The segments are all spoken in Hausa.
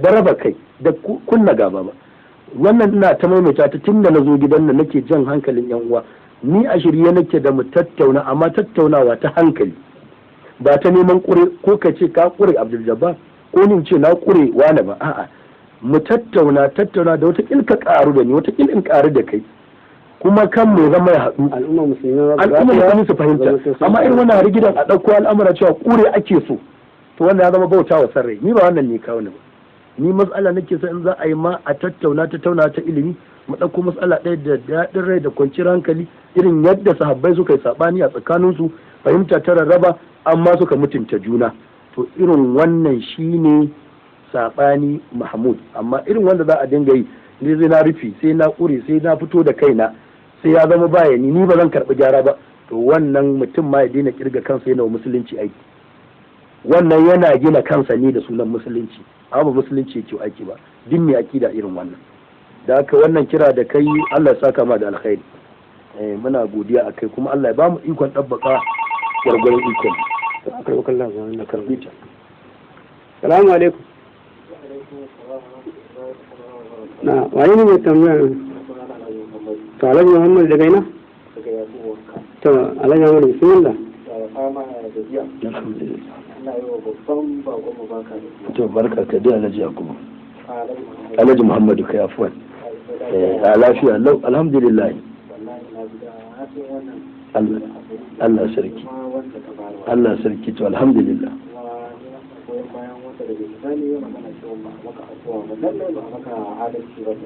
Da raba kai da kunna gaba ba. Wannan ina ta maimaita ta tun da na zo gidan nan, nake jan hankalin yan uwa. Ni a shirye nake da mu tattauna, amma tattaunawa ta hankali, ba ta neman kure ko ka ce ka kure Abdul Jabbar ko ni ce na kure wani ba. A'a, mu tattauna, tattauna da wata ka karu da ni, wata in karu da kai, kuma kan mu zama ya haɗu. Al'umma musulmi ba. Al'umma musulmi su fahimta. Amma irin wannan rigidan a ɗauko al'amura cewa kure ake so, to wannan ya zama bauta wa sarrai. Ni ba wannan ne kawo ni ba. Ni matsala nake so in za a yi ma a tattauna, tattauna ta ilimi. Mu ɗauko matsala ɗaya da daɗin rai da kwanciyar hankali, irin yadda sahabbai suka yi saɓani a tsakaninsu, fahimta ta rarraba, amma suka mutunta juna. To irin wannan shine saɓani mahmud. Amma irin wanda za a dinga yi, ni zai na rufi, sai na ƙure, sai na fito da kaina, sai ya zama baya ni, ni ba zan karɓi gyara ba, to wannan mutum ma ya daina kirga kansa yana wa musulunci aiki. Wannan yana gina kansa ne da sunan musulunci, amma ba musulunci yake aiki ba, duk mai akida irin wannan. Da haka wannan kira da kai, Allah ya saka ma da alkhairi. Eh, muna godiya akai, kuma Allah ya ba mu ikon ɗabbaka gwargwaron ikon. Akarɓa kallon ba na karɓi ta. Salamu alaikum. Na wani ne mai tambaya? To, Alhaji Muhammad daga ina? To, Alhaji Muhammad, bismillah. Alhamdulillah. To, barka ka dai, Alhaji Yakubu, Alhaji Muhammadu kai, afwan. Eh, a lafiya lau, alhamdulillah. Allah, Allah sarki, Allah sarki. To, alhamdulillah.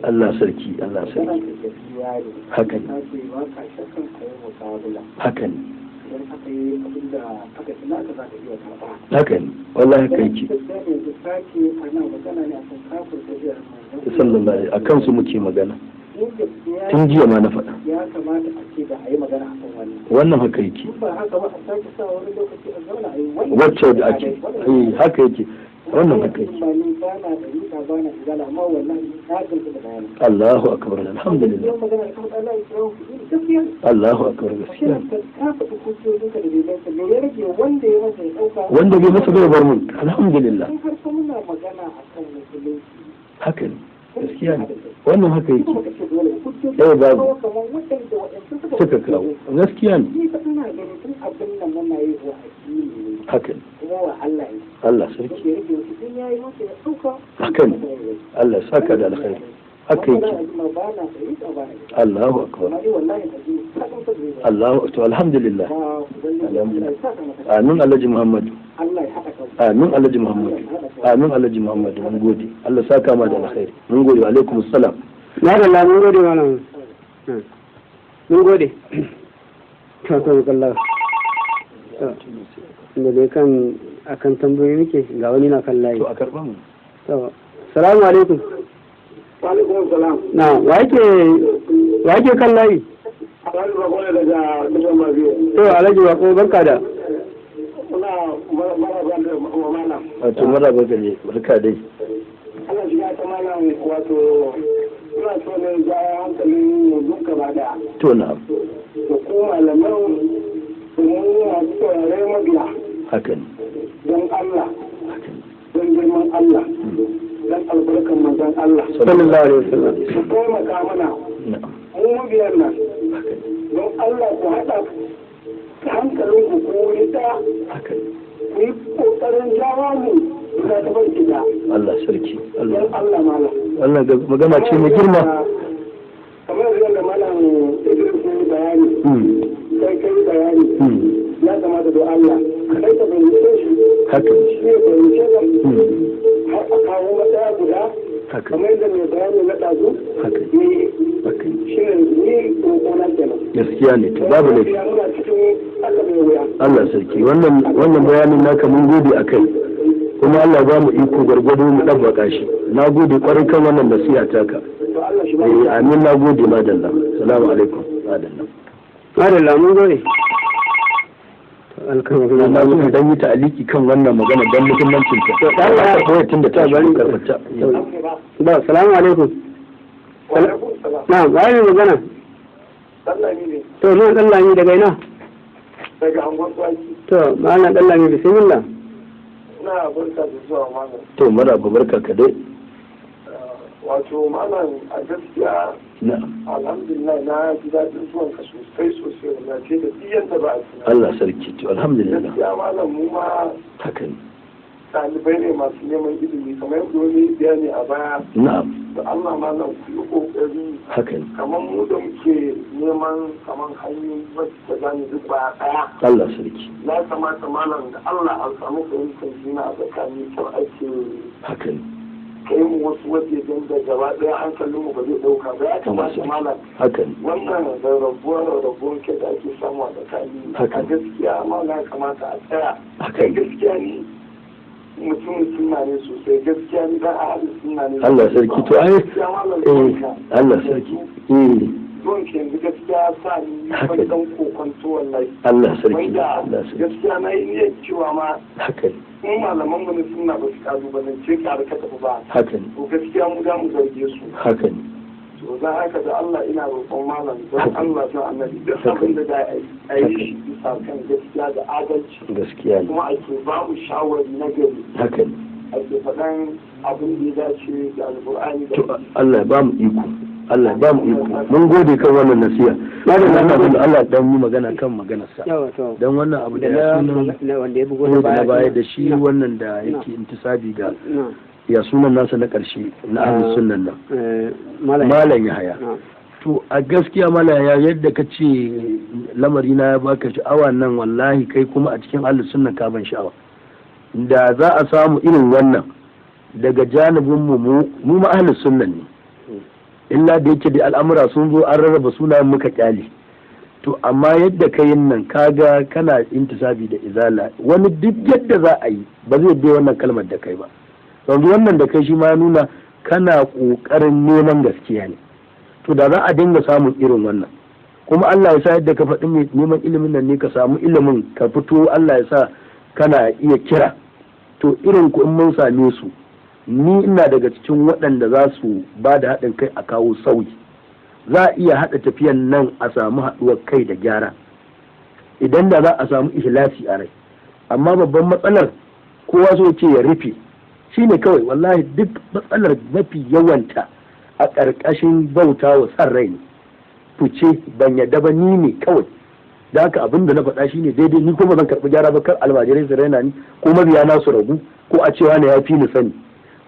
Allah sarki, Allah sarki. Haka ne, haka ne, haka ne, wallahi haka yake. Sallallahu alaihi akan su muke magana tun jiya ma na faɗa. Ya kamata a ce da a yi magana akan wannan. Wannan haka yake. In ba haka ba, a sake sa wani lokaci a zauna a yi wannan. Wacce da ake eh, haka yake, wannan haka yake. Ba ni ba na da riƙa, ba na izala, amma wallahi na gamsu da bayani. Allahu akbar, alhamdulillah. Yau magana da kuma Allah ya kira ku gaskiya. Allahu akbar, gaskiya. Ka faɗi hujjojinka da dalilanka, me ya rage? Wanda ya masa ya ɗauka. Wanda bai masa bai bar mun, alhamdulillah. In har fa muna magana akan musulunci. Haka ne, gaskiya ne, wannan haka yake. Kuma ka ce dole hujjoji Eh, babu. kawo kamar waɗanda waɗansu suka Suka kawo, gaskiya ne. Ni fa ina ganin tun abin nan muna yi wa addini ne. Haka ne. Kuma wa Allah ne. Allah sarki. Ya rage wasu, in yayi masa ya ɗauka. Haka ne, Allah ya saka da alkhairi, haka yake. Allahu akbar. Allahu, to, alhamdulillah, alhamdulillah. Amin, Alhaji Muhammadu. Amin, Alhaji Muhammadu. Amin, Alhaji Muhammadu, mun gode. Allah saka ma da alkhairi, mun gode. Wa alaikum assalam. Madalla, mun gode malam, mun gode. To, kallon to da dai kan akan tambayoyi muke, ga wani na kan layi. To, a karba mu. To, salamu alaikum. Alaikum salam. Na wa yake kan layi? Alhaji Bako ne daga Dukkan Mabiyo. To, Alhaji Bako, barka da. Muna maraba da wa malam. Wato maraba gare, barka dai. Allah shiga ta malam, wato ina so ne ja hankalin mu duk gaba daya. To, na. Da ku malaman da mu masu saurare mabiya. Haka ne. Don Allah, Haka ne. don girman Allah, don albarkan manzon Allah. Sallallahu alaihi wasallam. Ku taimaka mana mu mabiyan nan. Haka ne. Don Allah ku haɗa hankalin ku ku wuri ɗaya. Haka ne. Ku yi ƙoƙarin jawo mu bisa tafarki da. Allah sarki, Allah. Don Allah, malam. Wannan magana ce mai girma. Kamar yadda malam Idris ya yi bayani, kai kai bayani, ya kamata don Allah kai ka fahimce shi, Haka ne. shi ya fahimce ka, har a kawo matsaya guda, Haka. kamar yadda mai bayani na ɗazu Haka. ni Haka ne. shi ne ni roƙona kenan. Gaskiya ne, to babu laifi. Muna cikin aka mai wuya. Allah sarki, wannan bayanin naka mun gode akai, kuma Allah ba mu iko gwargwado mu ɗabbaka shi. Na gode kwarai kan wannan nasiha taka. To, Allah shi ba. Eh, amin, na gode, madalla. Salamu alaikum, madalla. Madalla, mun gode. To, alkan Na so dan yi ta'aliki kan wannan magana dan muhimmancin ta. To, dan Allah ya koyar tunda ta bari. shigo karfata. Ba, salamu alaikum. Wa alaikum salam. Na waye mai magana? Sallami ne. To, nan Dallami daga ina? Daga angon tsaki. To, malam Dallami, bismillah. Ina barka da zuwa, malam. To, maraba, barka ka dai. Wato malam, a gaskiya, Na'am. alhamdulillah, na ji daɗin zuwanka sosai sosai, wallahi, ce da duk yadda ba a tunani. Allah sarki, to alhamdulillah. Gaskiya malam, mu ma Haka ne. ɗalibai ne masu neman ilimi, kamar yadda wani bayani a baya. Da Allah malam, ku yi ƙoƙari, Haka ne. kamar mu da muke neman kamar hanyoyi wacce za mu duk baya ɗaya. Allah sarki. Ya kamata malam, da Allah a samu fahimtar juna a tsakani, kar ake Haka ne. kai mu wasu wajejen da gaba ɗaya hankalinmu ba zai ɗauka ba. Ya Allah kamata sarki. malam, Haka ne. wannan rarrabuwar kai da ake samu a tsakani, Haka. a gaskiya malam, ya kamata a tsaya. Haka ne. Gaskiya ni mutumin sunna ne sosai, gaskiya ni dan ahalin sunna ne Allah sosai. sarki, to ai Gaskiya malam, Allah sarki, eh. zuwan ka yanzu gaskiya sa ni Haka. ban dan kokonto wallahi, Allah sarki. wanda Allah sarki. gaskiya na yi niyyar cewa ma Haka ne. in malaman mu na sunna ba su kalubalance ka har ka tafi ba, Haka ne. to gaskiya mu za mu zarge su. Haka ne. To don haka, da Allah ina roƙon malam, don Allah, don Annabi, duk abin da za a yi, a yi shi bisa kan gaskiya da adalci, Gaskiya ne. kuma ake ba mu shawari na gari, Haka ne. ake faɗan abin da ya dace da Alƙur'ani da To Allah ya ba mu iko, Allah ya ba mu iko. Mun gode kan wannan nasiha. Allah, Allah dan yi magana kan maganarsa. Yawa, to. Dan wannan abu da da ya na sunan na wanda ya bugo na baya da shi Na. wannan da yake intisabi ga Na. ya sunan nasa na ƙarshe na ahlus sunnan nan? Malam. Malam Yahaya. Na. To a gaskiya Malam Yahaya, yadda ka ce lamari na ya baka sha'awa nan, wallahi kai kuma a cikin ahlus sunna ka ban sha'awa. Da za a samu irin wannan daga janibin mu, mu ma ahlus sunnan ne, illa da yake da al'amura sun zo an rarraba sunayen muka kyale. To amma yadda ka yin nan, kaga kana intisabi da Izala, wani duk yadda za a yi ba zai bai wannan kalmar da kai ba. Yanzu wannan da kai shi ma ya nuna kana ƙoƙarin neman gaskiya ne. To da za a dinga samun irin wannan, kuma Allah ya sa yadda ka faɗi mai neman ilimin nan ne, ka samu ilimin ka fito, Allah ya sa kana iya kira. To irin ku in mun same su, ni ina daga cikin waɗanda za su ba da haɗin kai a kawo sauyi. Za a iya haɗa tafiyan nan a samu haɗuwar kai da gyara idan da za a samu ihlasi a rai. Amma babban matsalar, kowa so ce ya rufe shine kawai. Wallahi duk matsalar mafi yawanta a ƙarƙashin bauta wa san rai ne. Fice ban yadda ba, ni ne kawai. Da haka abin da na faɗa shine daidai, ni kuma zan karɓi gyara ba, kar almajirai su raina ni ko mabiya na su ragu ko a cewa ne ya fi ni sani.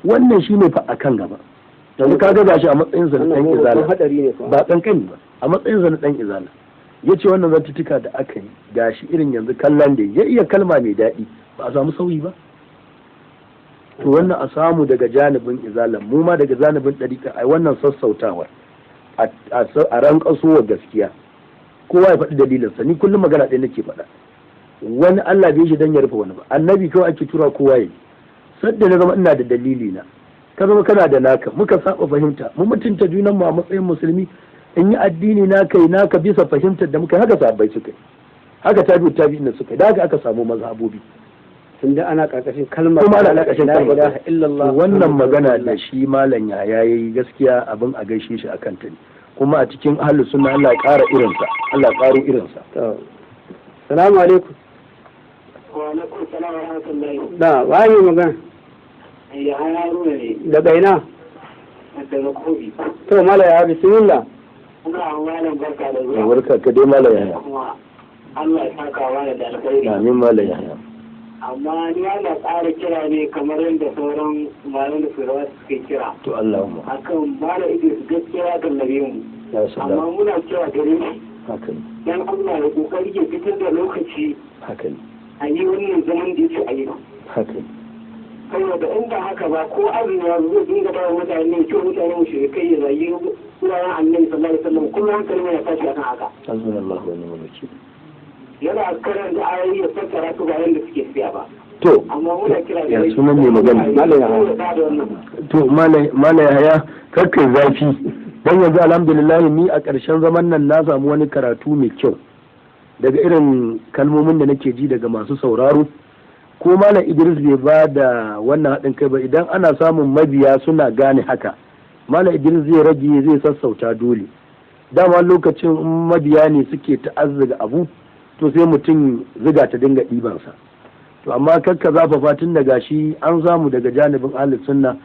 Wannan shine fa akan gaba. Yanzu kaga gashi a matsayin sa na Wannan ɗan babban Izala, hadari ne fa. ba kankani ba, a matsayin sa na ɗan Izala ya ce wannan zantuttuka da aka yi gashi irin yanzu kallon da ya iya kalma mai daɗi, ba a samu sauyi ba. To wannan a samu daga janibin Izalan, mu ma daga janibin ɗariƙa ai wannan sassautawar a ranƙaso gaskiya, kowa ya faɗi dalilinsa. Ni kullum magana ɗaya nake faɗa, wani Allah bai shi dan ya rufe wani ba, annabi kawai ake tura kowa ya sadda na zama ina da dalili na, ka zama kana da naka, muka saba fahimta, mu mutunta junan mu a matsayin musulmi. In yi addini na, kai naka, bisa fahimtar da muka yi. Haka sahabbai suka yi, haka tabi'u tabi'in suka yi, da haka aka samu mazhabobi. Tunda ana karkashin kalmar Kuma ana karkashin la kalmar. ilaha illallah. Wannan magana da shi malam ya yayi, gaskiya abin a gaishe shi akan ta ne. Kuma a cikin ahlus sunna Allah ya ƙara irinsa, Allah ya ƙaro irinsa. To, salamu alaikum. Wa alaikum salam wa rahmatullahi. Da waye magana? Ya Haruna ne. Daga ina? Daga Kobi. To mala ya, bismillah. Ina malam barka da zuwa. Barka ka dai, malam Yahaya. Kuma Allah ya saka wa da alkhairi. Amin, malam Yahaya. Amma ni ana ƙara kira ne kamar yadda sauran malam da surawa suke kira To Allahumma. akan malam Idris, gaskiya ya gallabe mu. Ya Amma salam. muna kira gare shi, Haka ne. dan Allah ya kokari ya fitar da lokaci Haka ne. a yi wannan zaman da yake a yi, Haka ne. saboda in ba haka ba, ko azumi ya zo dinga ba mutane ce mutane mushrikai, ya zagi sunayen Annabi sallallahu alaihi wasallam, kullum hankali mai tashi akan haka. Hasbunallahu wa ni'mal wakil. Yana karanta ayoyi ya fassara su ba yanda suke siya ba. To Amma muna kira ya sunan mai magana? Malam Yahaya. da wannan. To malam Yahaya, kakkai zafi. Dan yanzu alhamdulillah, ni a ƙarshen zaman nan na samu wani karatu mai kyau daga irin kalmomin da nake ji daga masu sauraro. Ko malam Idris bai ba da wannan haɗin kai ba, idan ana samun mabiya suna gane haka, malam Idris zai rage, zai sassauta dole. Dama lokacin in mabiya ne suke ta'azzuga abu, to sai mutum ziga ta dinga ɗibansa. To amma kakka zafafa, tun da gashi an samu daga janibin ahlus sunna.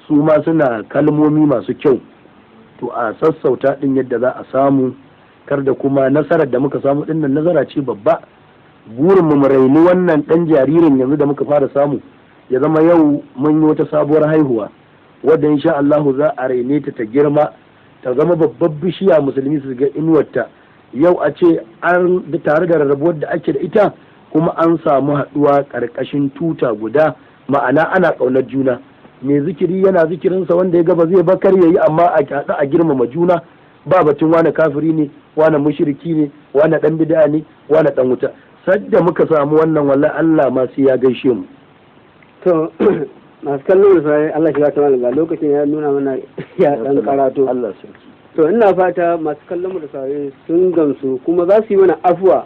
Su ma suna kalmomi masu kyau. To, a sassauta din yadda za a samu, kar da kuma nasarar da muka samu dinnan nasara ce babba. Burin mu raini wannan dan jaririn yanzu da muka fara samu, ya zama yau mun yi wata sabuwar haihuwa wadda insha Allahu za a raine ta, ta girma, ta zama babbar bishiya, musulmi su ga inuwarta. Yau a ce an tare da rarrabuwar da ake da ita, kuma an samu haɗuwa ƙarƙashin tuta guda, ma'ana ana ƙaunar juna. Mai zikiri yana zikirinsa, wanda ya gaba zai bakar yayi, amma a haɗu a girmama juna. Ba batun wani kafiri ne, wani mushriki ne, wani dan bid'a ne, wani dan wuta. Sadda muka samu wannan, wallahi Allah ma sai ya gaishe mu. To, masu kallon da sai Allah shi ta malam, ga lokacin ya nuna mana ya dan karatu. Allah sarki. To, ina fata masu kallon mu da saurare sun gamsu, kuma za su yi mana afuwa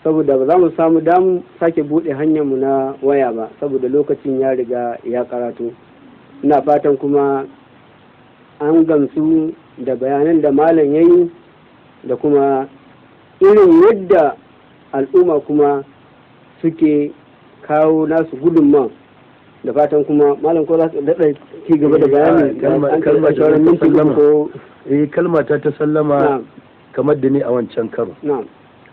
saboda ba za mu samu damu sake buɗe hanyar mu na waya ba, saboda lokacin ya riga ya karatu. Ina fatan kuma an gamsu da bayanan da malam ya yi, da kuma irin yadda al'umma kuma suke kawo nasu gudunmawa. Da fatan kuma malam, ko za su daɗa ci gaba da bayani? Kalma an sauran minti sallama. Ko Eh, kalma ta ta sallama, kamar da ni a wancan karo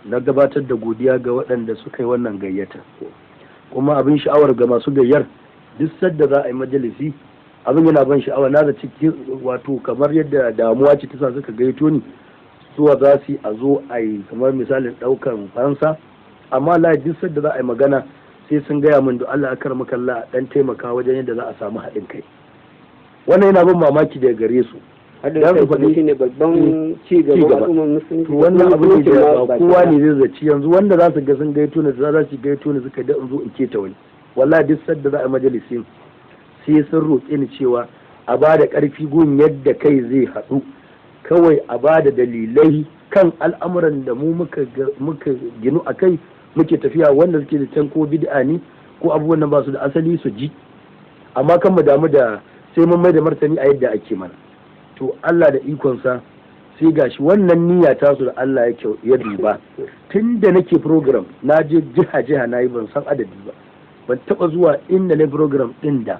na gabatar da godiya ga waɗanda suka yi wannan gayyata. Kuma abin sha'awar ga masu gayyar, duk sadda za a yi majalisi abin yana ban sha'awa. Na da ciki, wato kamar yadda damuwa ce ta sa suka gayyato ni, zuwa za su yi a zo a yi kamar misalin ɗaukan fansa. Amma la, duk sadda za a yi magana sai sun gaya min, da Allah akar makalla, dan taimaka wajen yadda za a samu haɗin kai. Wannan yana ban mamaki daga gare su. Haɗin Dan kai su kuma shine babban ci gaban ci gaba. al'ummar musulunci. To, wannan abu ne da ba baki kowa ɗaya. ne zai zaci yanzu wanda za su ga sun gaito ne, za su gaito ne suka da in zo in keta wani. Wallahi duk sadda za a yi majalisi sai sun roƙe ni cewa a ba da ƙarfi gun yadda kai zai haɗu, kawai a ba da dalilai kan al'amuran da mu muka ginu a kai muke tafiya, wanda suke da can ko bid'a ne ko abubuwan nan ba su da asali su ji, amma kan mu damu da sai mun mai da martani a yadda ake mana. To, Allah da ikonsa sai gashi wannan niyya ta su da Allah ya kyau ya duba. Tun da nake program, na je jiha jiha na yi, ban san adadi ba, ban taba zuwa inda na program din da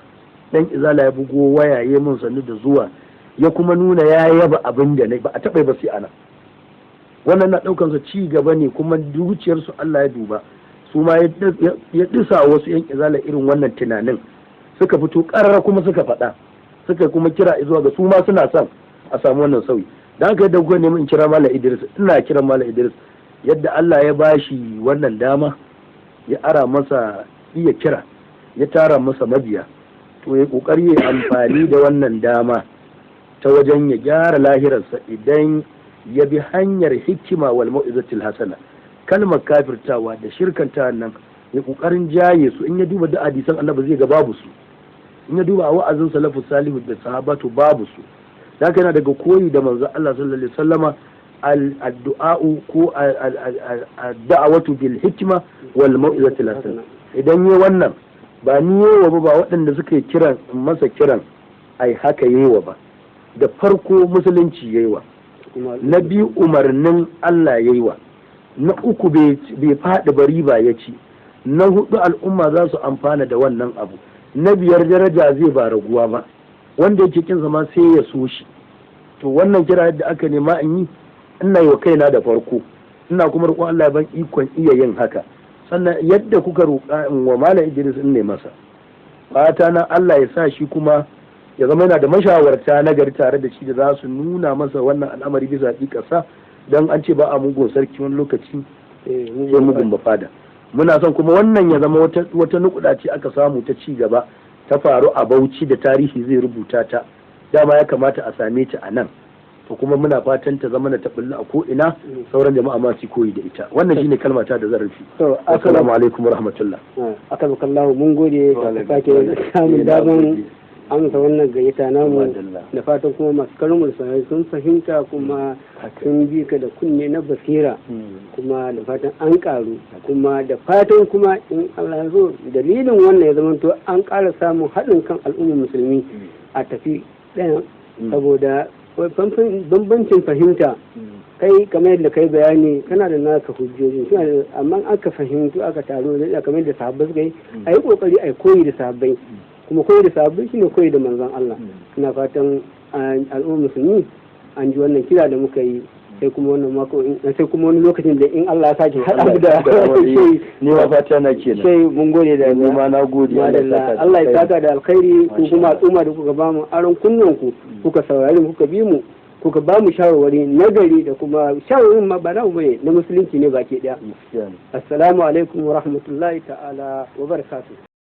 dan izala ya bugo waya ya mun sannu da zuwa, ya kuma nuna ya yaba abin da na ba a taba ba sai ana wannan. Na daukan sa ci gaba ne, kuma zuciyarsu Allah ya duba, su ma ya disa wasu yan izala irin wannan tunanin, suka fito karara kuma suka faɗa, suka kuma kira zuwa ga su ma suna son a samu wannan sauyi. Da haka yadda kuka nemi in kira Malam Idris, ina kiran Malam Idris, yadda Allah ya bashi wannan dama, ya ara masa iya kira, ya tara masa mabiya, to ya kokari ya amfani da wannan dama ta wajen ya gyara lahirarsa idan ya bi hanyar hikima wal mau'izatil hasana. Kalmar kafirtawa da shirkanta nan ya kokarin jaye su. In ya duba da hadisan Annabi zai ga babu su, in ya duba a wa'azin salafus salihu da sahabatu babu su. Haka yana daga koyi da manzo Allah sallallahu alaihi wasallama, addu'a'u ko da'awatu bil hikma wal mau'izatil hasana. Idan yi wannan, ba ni yewa ba, ba waɗanda suka yi kiran masa kiran ai haka yewa ba. Da farko musulunci yewa, na biyu umarnin Allah yewa, na uku bai faɗi ba, riba ya ci, na hudu al'umma za su amfana da wannan abu, na biyar daraja zai ba raguwa ba, wanda yake kin zama sai ya so shi. To, wannan kira yadda aka nema in yi, ina yi wa kaina da farko, ina kuma roƙon Allah ya ban ikon iya yin haka. Sannan yadda kuka roƙa in wa Malam Idris, in ne masa fata na Allah ya sa shi kuma ya zama yana da mashawarta na gari tare da shi da za su nuna masa wannan al'amari bisa hakikarsa, don an ce ba a mugun sarki wani lokaci sai mugun bafada. Muna son kuma wannan ya zama wata nukuda ce aka samu ta ci gaba ta faru a Bauchi da tarihi zai rubuta ta. Dama ya kamata a same ta a nan. To, kuma muna fatan ta zama na ta bulla a ko ina, sauran jama'a ma su koyi da ita. Wannan shine kalma ta da zan rufe. To, assalamu alaikum warahmatullah. Akallahu, mun gode da sake samun daman amsa wannan gayyata namu. Da fatan kuma masu kallon mu sun fahimta kuma sun bi ka da kunne na basira, kuma da fatan an karu, kuma da fatan kuma in Allah ya zo dalilin wannan ya zama to an ƙara samun haɗin kan al'ummar musulmi a tafi ɗaya, saboda bambancin fahimta. Kai kamar yadda kai bayani, kana da naka hujjoji suna da, amma aka fahimtu aka taro da kamar yadda sahabbai suka yi, a yi kokari a yi koyi da sahabbai. Kuma koyi da sahabbai shine koyi da manzon Allah. Ina fatan al'ummar musulmi an ji wannan kira da muka yi. Sai kuma wannan mako, sai kuma wani lokacin da in Allah ya sake haɗa mu da shehi. Ni ma fata na kenan. Shehi, mun gode da Ni ma na gode. Allah ya saka da alkhairi. Ku kuma al'umma da kuka ba mu aron kunnuwan ku, kuka saurari, kuka bi mu, kuka ba mu shawarwari nagari, da kuma shawarwarin ma ba namu bane, na musulunci ne baki daya. Assalamu alaikum wa rahmatullahi ta'ala wa barakatuh.